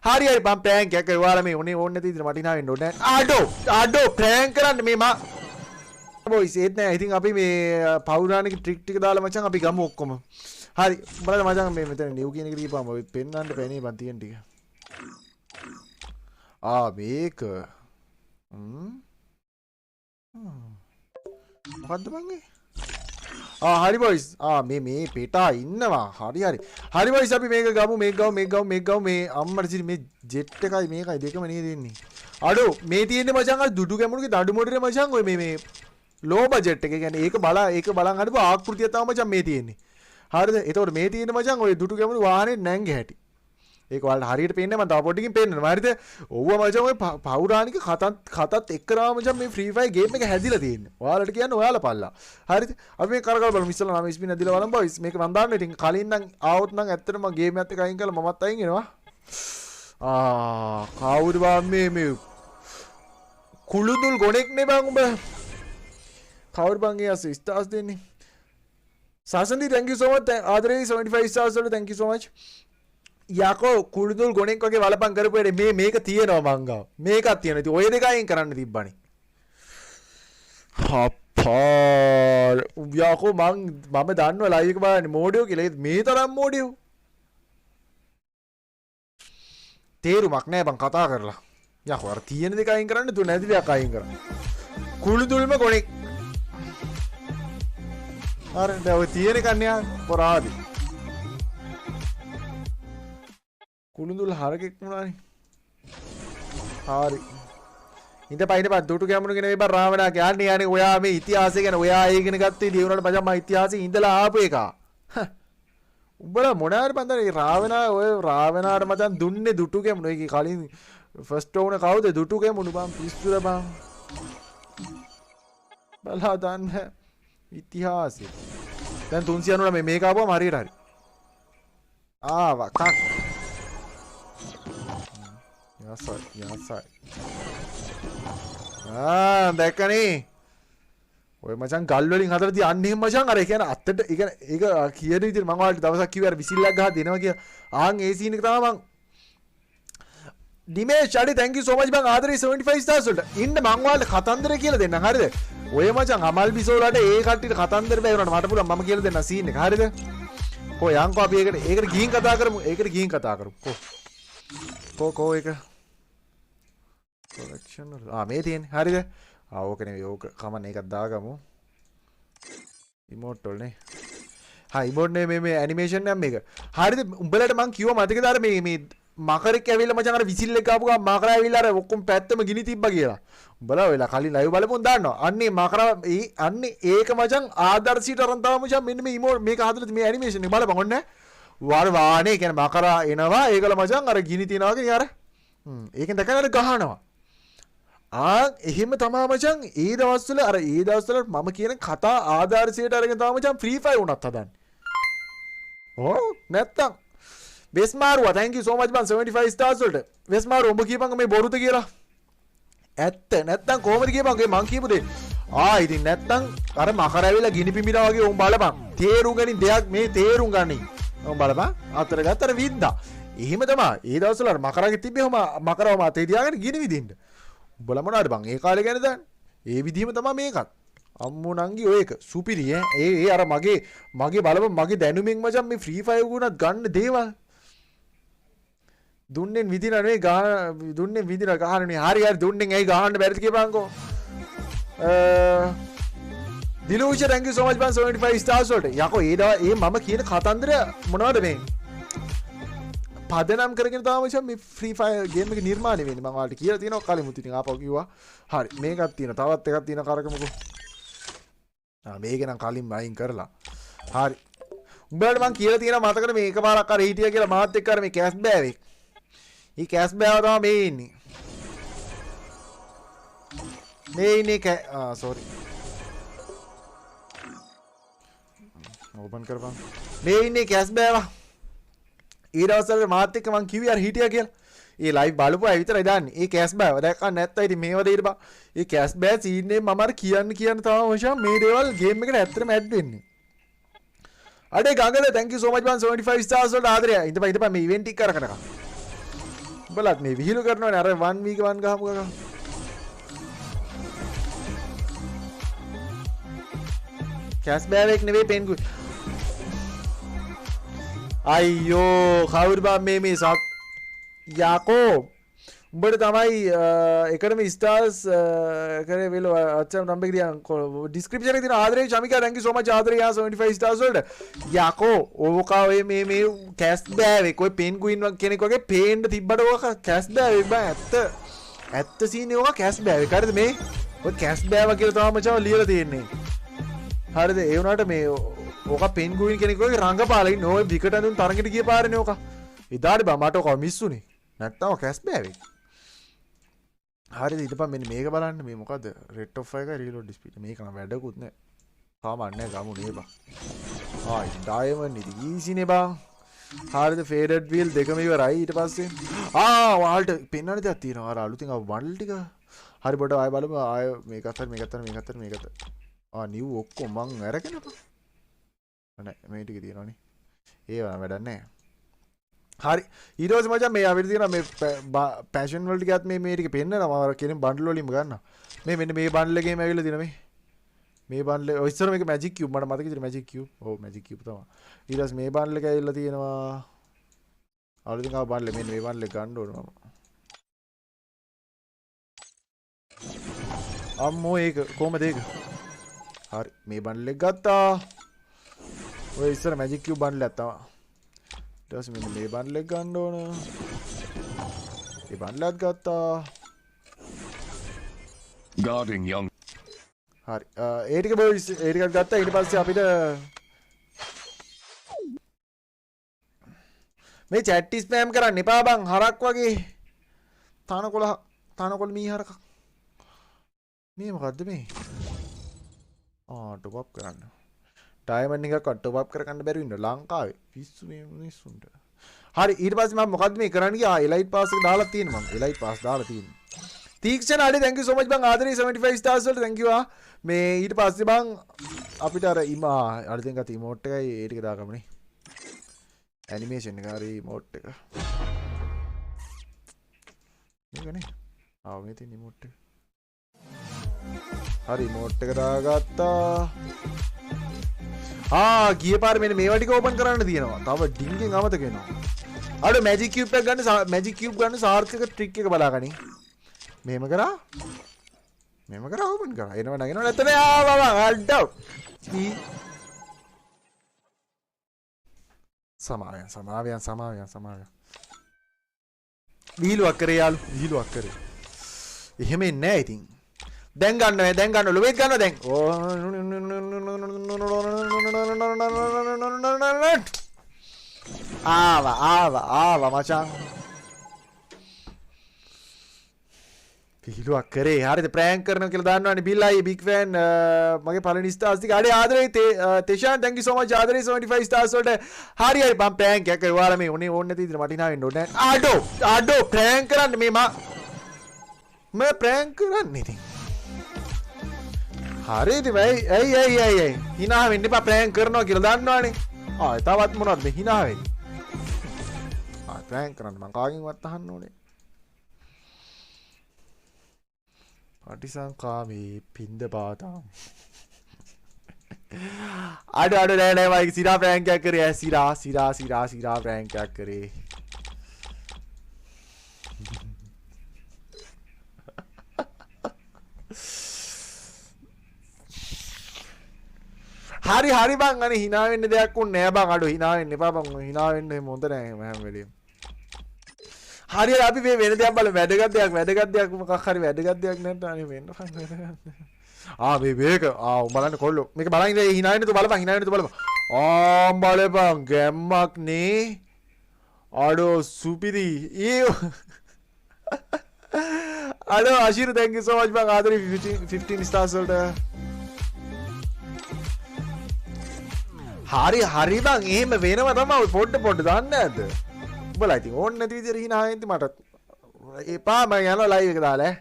හරි හරි, මං ප්‍රෑන්ක් එකක් කරේ. ඔයාලා මේ ඕනේ ඕනේ නැති විදිහට මට හිනා වෙන්න ඕනේ නෑ. අඩෝ අඩෝ, ප්‍රෑන්ක් කරන්න මේ මා බොයිස් ඒත් නෑ. ඉතින් අපි මේ පෞරාණික ට්‍රික් ටික දාලා මචං අපි ගමු ඔක්කොම. හරි, බලන්න මචං, මේ මෙතන නිව් කියන එක දීපුවම ඔය පෙන්වන්න පැනේ බං තියෙන ටික. ආ, මේක මොකද්ද බං ඒ? ආ හරි බොයිස්. ආ, මේ මේ පෙටා ඉන්නවා. හරි හරි හරි බොයිස්, අපි මේක ගමු, මේක ගමු, මේක ගමු, මේක ගමු. මේ අම්මට සිරි, මේ ජෙට් එකයි මේකයි දෙකම නේද එන්නේ? අඩෝ, මේ තියෙන්නේ මචං අර දුඩු ගැමුණුගේ දඩු මොඩරේ මචං. ඔය මේ මේ ලෝ බජට් එක. ඒ කියන්නේ ඒක බලා ඒක බලන් හදපු ආකෘතිය තමයි මචං මේ තියෙන්නේ. හරිද? එතකොට මේ තියෙන්නේ මචං ඔය දුටු ගැමුණු වාහනේ නැංග හැටි. ඒක ඔයාලට හරියට පේන්නේ මම තව පොඩ්ඩකින් පේන්නනවා. හරිද? ඔව්ව මචං, ඔය පෞරාණික කතත් කතත් එක්කරා මචං මේ ෆ්‍රී ෆයර් ගේම් එක හැදිලා තියෙන්නේ. ඔයාලට කියන්නේ ඔයාලා පල්ලා. හරිද? අපි මේ කරකවල බලමු. ඉස්සෙල්ලා නම ස්පින් ඇදලා බලමු බොයිස්. මේක මං දාන්න ඉතින් කලින් නම් ආවොත් නම් ඇත්තටම මං ගේම් එකත් එක්ක අයින් කරලා මමත් අයින් වෙනවා. ආ, කවුද බං මේ මේ කුළුදුල් ගොනෙක් නේ බං උඹ. කවුද බං ඒ අස ස්ටාර්ස් දෙන්නේ? සසන්දි, thank you so much. ආදරේ, 75 stars වලට thank you so much. යකෝ කුළුදුල් ගොනෙක් වගේ වලපන් කරපු වැඩේ. මේ මේක තියෙනවා මං ගාව. මේකක් තියෙනවා. ඉතින් ඔය දෙක අයින් කරන්න තිබ්බනේ. හප්පා, යකෝ මං මම දන්නවා ලයිව් එක බලන්නේ මෝඩයෝ කියලා. ඒත් මේ තරම් මෝඩයෝ. තේරුමක් නෑ බං කතා කරලා. යකෝ අර තියෙන දෙක අයින් කරන්න තු නැති දෙයක් අයින් කරා. කුළුදුල්ම ගොනෙක්. අර දැන් ඔය තියෙන එකක් නේ පොරාදි. කුළුඳුල් හරකෙක් වුණානේ. හරි. ඉඳපන් ඉඳපන්, දුටු ගැමුණු ගෙන මේ බං රාවණා කියන්නේ. අනේ ඔයා මේ ඉතිහාසය ගැන ඔයා ඒ ඉගෙන ගත්තේ ඉතින් ඒ වුණාට මචං මං ඉතිහාසයේ ඉඳලා ආපු එක. උඹලා මොන හරි බං දන්නේ රාවණා, ඔය රාවණාට මචං දුන්නේ දුටු ගැමුණු. ඒකේ කලින් ෆස්ට් ඕන කවුද? දුටු ගැමුණු බං. පිස්සුද බං? බලා දන්න ඉතිහාසය. දැන් 399 මේක ආපුවම හරියට හරි. ආවා කක්. යසයි යසයි. ආ, දැක්කනේ. ඔය මචං ගල් වලින් හදලා තිය අන්න එහෙම මචං. අර ඒ කියන්නේ අත්තට, ඒ කියන්නේ ඒක කියන විදිහට මං ඔයාලට දවසක් කිව්වේ අර විසිල්ලක් ගහ දෙනවා කියලා. ආන් ඒ සීන් එක තමයි මං. දිමේෂ් අඩේ, thank you so much බං ආදරේ 75 stars වලට. ඉන්න මං ඔයාලට කතන්දර කියලා දෙන්නම්, හරිද? ඔය මචං අමල් බිසෝලාට ඒ කට්ටියට කතන්දර බෑ වුණාට මට පුළුවන්, මම කියලා දෙන්නම් සීන් එක, හරිද? කො යන්කෝ, අපි ඒකට ඒකට ගිහින් කතා කරමු. ඒකට ගිහින් කතා කරමු. කො කො කො ඒක කොලෙක්ෂන් වල ආ මේ තියෙන්නේ, හරිද? ආ, ඕක නෙවෙයි, ඕක කමන්නේ, ඒකක් දාගමු. ඉමෝට් වල නේ. හා, ඉමෝට් නේ, මේ මේ ඇනිමේෂන් එකක් මේක. හරිද? උඹලට මං කිව්වා මතකද අර මේ මේ මකරෙක් ඇවිල්ලා මචං අර විසිල් එක ගාපු ගමන් මකරා ඇවිල්ලා අර ඔක්කොම පැත්තම ගිනි තිබ්බා කියලා. උඹලා ඔයලා කලින් ලයිව් බලපුන් දන්නවා. අන්නේ මකරා ඒ අන්නේ ඒක මචං ආදර්ශයට අරන් තමයි මචං මෙන්න මේ ඉමෝට් මේක හදලා මේ ඇනිමේෂන් එක බලපන් ඔන්න. වාර වානේ කියන්නේ මකරා එනවා, ඒකල මචං අර ගිනි තියනවා වගේ අර. ඒකෙන් දැකලා අර ගහනවා. ආ, එහෙම තමා මචං ඒ දවස්වල අර ඒ දවස්වල මම කියන කතා ආදර්ශයට අරගෙන තමයි මචං ෆ්‍රී ෆයර් උනත් හදන්නේ. ඔව්, නැත්තම් වෙස් මාරුවා, thank you so much බං 75 stars වලට. වෙස් මාරුවා, උඹ කියපන් මේ බොරුද කියලා. ඇත්ත නැත්තම් කොහොමද කියපන් මං කියපු දේ. ආ, ඉතින් නැත්තම් අර මකර ඇවිල්ලා ගිනි පිඹිනා වගේ උන් බලපන්. තේරුම් ගනින් දෙයක් මේ, තේරුම් ගනින්. උන් බලපන් අතර ගත්තර විද්දා. එහෙම තමයි. ඒ දවස්වල අර මකරගේ තිබ්බේ ඔහම මකරවම අතේ තියාගෙන ගිනි විදින්න. උඹලා මොනවද බං ඒ කාලේ ගැන දන්නේ? ඒ විදිහම තමයි මේකත්. අම්මෝ නංගි, ඔය එක සුපිරි ඈ. ඒ ඒ අර මගේ මගේ බලපන් මගේ දැනුමින් මචං මේ ෆ්‍රී ෆයර් වුණත් ගන්න දේවල්. දුන්නෙන් විදින නෙවෙයි ගහන, දුන්නෙන් විදින ගහන නෙවෙයි. හරි හරි, දුන්නෙන් ඇයි ගහන්න බැරිද කියපන්කෝ. දිලූෂ, thank you so much බං 75 stars වලට. යකෝ ඒ දව ඒ මම කියන කතන්දර මොනවද මේ පදනම් කරගෙන තමයි මචං මේ ෆ්‍රී ෆයර් ගේම් එක නිර්මාණය වෙන්නේ. මම ඔයාලට කියලා තියෙනවා කලිමුත්, ඉතින් ආපහු කිව්වා. හරි, මේකක් තියෙනවා. තවත් එකක් තියෙනවා කරකමුකෝ. ආ, මේක නම් කලින්ම අයින් කරලා. හරි. උඹලට මං කියලා තියෙනවා මතකද මේ එකපාරක් අර හිටියා කියලා මාත් එක්ක අර මේ කැස් බෑවෙක්. ඊ කැස් බෑව තමයි මේ ඉන්නේ. මේ ඉන්නේ කෑ, ආ සෝරි. ඕපන් කරපන්. මේ ඉන්නේ කැස් බෑවා. ඒ දවස්වල මාත් එක්ක මං කිව්වේ අර හිටියා කියලා. ඒ ලයිව් බලපු අය විතරයි දන්නේ. ඒ කැස් බෑව දැක්කම නැත්තම් ඉතින් මේව දෙන්න බා. ඒ කැස් බෑ සීන් එකේ මම අර කියන්න කියන්න තමයි මචං මේ දේවල් ගේම් එකට ඇත්තටම ඇඩ් වෙන්නේ. අඩේ ගංගල, thank you so much බං 75 stars වලට ආදරය. ඉඳපන් ඉඳපන්, මේ ඉවෙන්ට් එක කරකනකම්. උඹලත් මේ විහිළු කරනවනේ අර 1 වීක් 1 ගහමු ගහමු. කැස් බෑවෙක් නෙවෙයි පෙන්ගුයින්. අයියෝ කවුරු බං මේ මේ සක් යකෝ උඹට තමයි එකටම ස්ටාර්ස් කරේ වෙල WhatsApp number එක තියන් ඩිස්ක්‍රිප්ෂන් එකේ තියෙන. ආදරේ චමිකා, thank you so much ආදරේ යා 75 ස්ටාර්ස් වලට. යකෝ ඕක ඔය මේ මේ කැස් බෑවෙක් ඔය පෙන්ගුයින් වගේ කෙනෙක් වගේ පේන්න තිබ්බට ඕක කැස් බෑවෙක් බං. ඇත්ත ඇත්ත සීන් එක ඕක කැස් බෑවෙක්. හරිද? මේ ඔය කැස් බෑවා කියලා තමයි මචං ලියලා තියෙන්නේ. හරිද? ඒ වුණාට මේ ඕක පෙන්ගුයින් කෙනෙක් වගේ රංගපාලා ඉන්න ඔය විකට ඇඳුම් තරගෙට ගිය පාරනේ ඕක. එදාට බං මට ඕක මිස් වුනේ. නැත්තම් ඔක කැස් බෑවෙක්. හරිද? ඊට පස්සේ මෙන්න මේක බලන්න. මේ මොකද්ද? රේට් ඔෆ් ෆයර් එක රීලෝඩ් ස්පීඩ්. මේක නම් වැඩකුත් නෑ. කමක් නෑ ගමු නේ බං. ආ ඩයමන්ඩ් ඉතින් ඊසි නේ බං. හරිද? ෆේඩඩ් වීල් දෙකම ඉවරයි. ඊට පස්සේ ආ ඔයාලට පෙන්වන්න දෙයක් තියෙනවා. අර අලුතින් ආව බන්ඩල් ටික. හරි පොඩ ආයෙ බලමු. ආයෙ මේකත් හරි මේකත් හරි මේකත් හරි මේකත්. ආ නිව් ඔක්කොම මං අරගෙන බං. නෑ මේ ටික තියෙනවනේ. ඒවා වැඩක් නෑ. හරි ඊට පස්සේ මචං මේ අපිට තියෙනවා මේ පැෂන් වලට ගියත් මේ මේ ටික පෙන්නනවා. මම අර කෙලින් බන්ඩල් වලින්ම ගන්නවා. මේ මෙන්න මේ බන්ඩල් එකේම ඇවිල්ලා තියෙනවා මේ. මේ බන්ඩල් ඔය ඉස්සර මේක මැජික් කියුබ් මට මතක විදිහට මැජික් කියුබ්. ඔව් මැජික් කියුබ් තමයි. ඊට පස්සේ මේ බන්ඩල් එක ඇවිල්ලා තියෙනවා. අලුතින් ආව බන්ඩල් මෙන්න මේ බන්ඩල් එක ගන්න ඕන මම. අම්මෝ ඒක කොහමද ඒක? හරි මේ බන්ඩල් එක ගත්තා. ඔය ඉස්සර මැජික් කියුබ් බන්ඩල් එකක් තමයි. ඊට පස්සේ මෙන්න මේ බන්ඩල් එක ගන්න ඕන. ඒ බන්ඩල් එකත් ගත්තා. Guarding young. හරි ඒ ටික බොයිස් ඒ ටිකක් ගත්තා. ඊට පස්සේ අපිට මේ චැට් ස්පෑම් කරන්න එපා බං හරක් වගේ. තනකොළ තනකොළ මී හරකක්. මේ මොකද්ද මේ? ආ ටොප් අප් කරන්න. ඩයමන්ඩ් එකක් ටොප් අප් කරගන්න බැරි වෙන්න ලංකාවේ පිස්සු මේ මිනිස්සුන්ට. හරි ඊට පස්සේ මම මොකද්ද මේ කරන්න ගියා? ආ එලයිට් පාස් එක දාලා තියෙනවා මම. එලයිට් පාස් දාලා තියෙනවා. තීක්ෂණ අඩේ thank you so much බං ආදරේ 75 stars වලට thank you ආ. මේ ඊට පස්සේ බං අපිට අර ඉමා අලුතෙන් ගත්ත ඉමෝට් එකයි ඒ ටික දාගමුනේ. ඇනිමේෂන් එක හරි ඉමෝට් එක. මේකනේ. ආ මේ තියෙන ඉමෝට් එක. හරි ඉමෝට් එක දාගත්තා. ආ ගිය පාර මෙන්න මේවා ටික ඕපන් කරන්න තියෙනවා. තව ඩිංගෙන් අමතක වෙනවා. අර මැජික් කියුබ් එකක් ගන්න මැජික් කියුබ් ගන්න සාර්ථක ට්‍රික් එක බලාගනි. මෙහෙම කරා. මෙහෙම කරා ඕපන් කරා. එනවා නගිනවා නැත්නම් ආ බබා අඩෝ. සමාවයන් සමාවයන් සමාවයන් සමාවයන්. විහිළුවක් කරේ යාළු විහිළුවක් කරේ. එහෙම එන්නේ නෑ ඉතින්. දැන් ගන්නවා දැන් ගන්නවා ලොවෙත් ගන්නවා දැන්. ආවා ආවා ආවා මචං. විහිළුවක් කරේ. හරිද? ප්‍රෑන්ක් කරනවා කියලා දන්නවනේ බිල් අයියේ බිග් ෆෑන් මගේ පළවෙනි ස්ටාර්ස් ටික. අඩේ ආදරේ තෙෂාන් thank you so much ආදරේ 75 ස්ටාර්ස් වලට. හරි හරි මං ප්‍රෑන්ක් එකක් කරේ. ඔයාලා මේ ඕනේ ඕනේ නැති විදිහට මට hina වෙන්න ඕනේ නෑ. අඩෝ අඩෝ ප්‍රෑන්ක් කරන්න මේ මා මම ප්‍රෑන්ක් කරන්නේ ඉතින්. හරි ඉතින් ඇයි ඇයි ඇයි ඇයි ඇයි hina වෙන්න එපා ප්‍රෑන්ක් කරනවා කියලා දන්නවනේ. ආ තවත් මොනවද මේ hina වෙන්නේ? ආ ප්‍රෑන්ක් කරන්න මං කාගෙන්වත් අහන්න ඕනේ. පටිසංකාමී පින්ද පාතං. අඩෝ අඩෝ නෑ නෑ මම සිරා ප්‍රෑන්ක් එකක් කරේ ඈ. සිරා සිරා සිරා සිරා ප්‍රෑන්ක් එකක් කරේ. හරි හරි බං අනේ hina වෙන්න දෙයක් උන් නෑ බං. අඩෝ hina වෙන්න එපා බං. hina වෙන්න එහෙම හොඳ නෑ එහෙම හැම වෙලේම. හරි හරි අපි මේ වෙන දෙයක් බලමු. වැදගත් දෙයක් වැදගත් දෙයක් මොකක් හරි වැදගත් දෙයක් නැත්නම් අනේ වෙන්න බං වැදගත්. ආ මේ මේක ආ උඹ බලන්න කොල්ලෝ මේක බලන් ඉඳ hina වෙන්න තු බලපන් hina වෙන්න තු බලපන්. ආ බලපන් ගැම්මක් නේ. අඩෝ සුපිරි. ඊ අඩෝ අශිර thank you so much බං ආදරේ 15 stars වලට. හරි හරි බං එහෙම වෙනවා තමයි ඔය පොඩ පොඩ දන්නේ නැද්ද? උඹලා ඉතින් ඕනේ නැති විදියට hina වෙන්නේ මට එපා මං යනවා ලයිව් එක දාලා ඈ.